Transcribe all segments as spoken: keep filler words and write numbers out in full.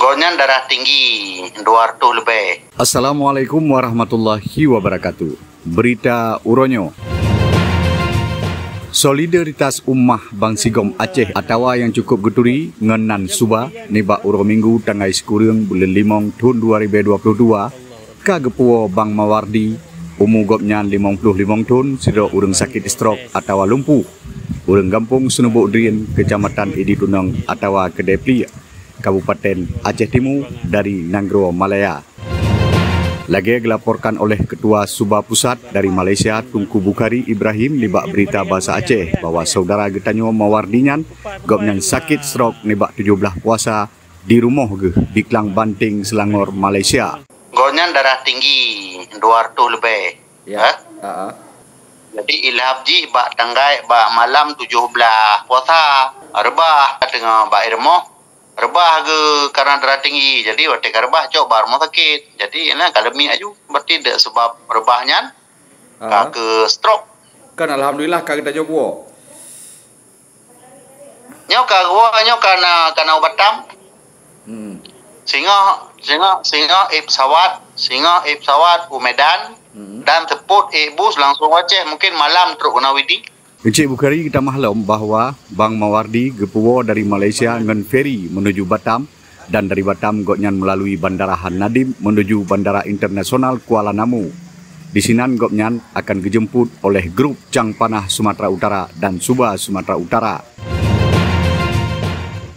Gobnyan darah tinggi dua ratus leubeh. Assalamualaikum warahmatullahi wabarakatuh. Berita uroe nyoe. Solidaritas ummah bansigom Aceh atawa nyang cukup geuturi ngon nan Suba nibak uroe Minggu tanggai sikureueng buleuen limong thon dua ribee dua ploh dua ka geupuwoe Bang Mawardi, umu gobnyan limong ploh limong thon, sidroe ureuëng sakét stroke atawa lumpuh, ureuëng gampông Seunubok Drien, Keucamatan Idi Tunong atawa Keudée Pliek, Kabupaten Aceh Timu, dari nanggroe Malaya. Lagée geulaporkan oleh Keutua Suba Pusat dari Malaysia, Teungku Bukhari Ibrahim, nibak Berita Bahasa Aceh bahwa saudara geutanyoe Mawardi nyan, gobnyan sakét stroke nibak tujoh blaih puasa di rumoh geuh di Klang Banting, Selangor, Malaysia. Gobnyan darah tinggi dua ratus leubeh. Ya. Eh? Ha. Jadi ilhab jih bak tanggai bak malam tujoh blaih puasa. Reubah teungoh bak rumoh. Reubah geuh karena darah tinggi. Jadi watée ka reubah cok bak rumoh sakét. Jadi inan ka leumiek aju. Berarti dek sebab reubah nyan ka ke stroke. Kan alhamdulillah ka geutanyoe puwoe. Nyoe ka geuwoe nyoe kana kana u Batam. Hmm. Singoh singoh singoh éh pesawat, singoh éh pesawat u Medan dan seupôt éh bus langsung u Aceh, mungkin malam trok keunoe Widi. Encik Bukhari geutamah lom bahwa Bang Mawardi geupuwoe dari Malaysia ngon feri menuju Batam dan dari Batam gobnyan melalui Bandara Han Nadiem menuju Bandara Internasional Kuala Namu. Di sinan gobnyan akan geujeumput oleh grup Cang Panah Sumatera Utara dan Suba Sumatera Utara.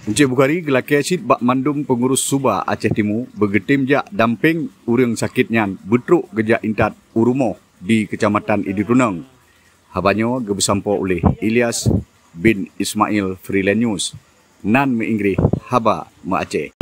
Encik Bukhari geulakée cit bak mandum peungurus Suba Aceh Timu beugeutem jak dampéng ureuëng sakét nyan beutrok geujak intat u rumoh di Keucamatan Idi Tunong. Haba nyoe geupeusampoe uleh Ilyas bin Ismail, Freelance News. Nan meuinggréh haba meu-Aceh.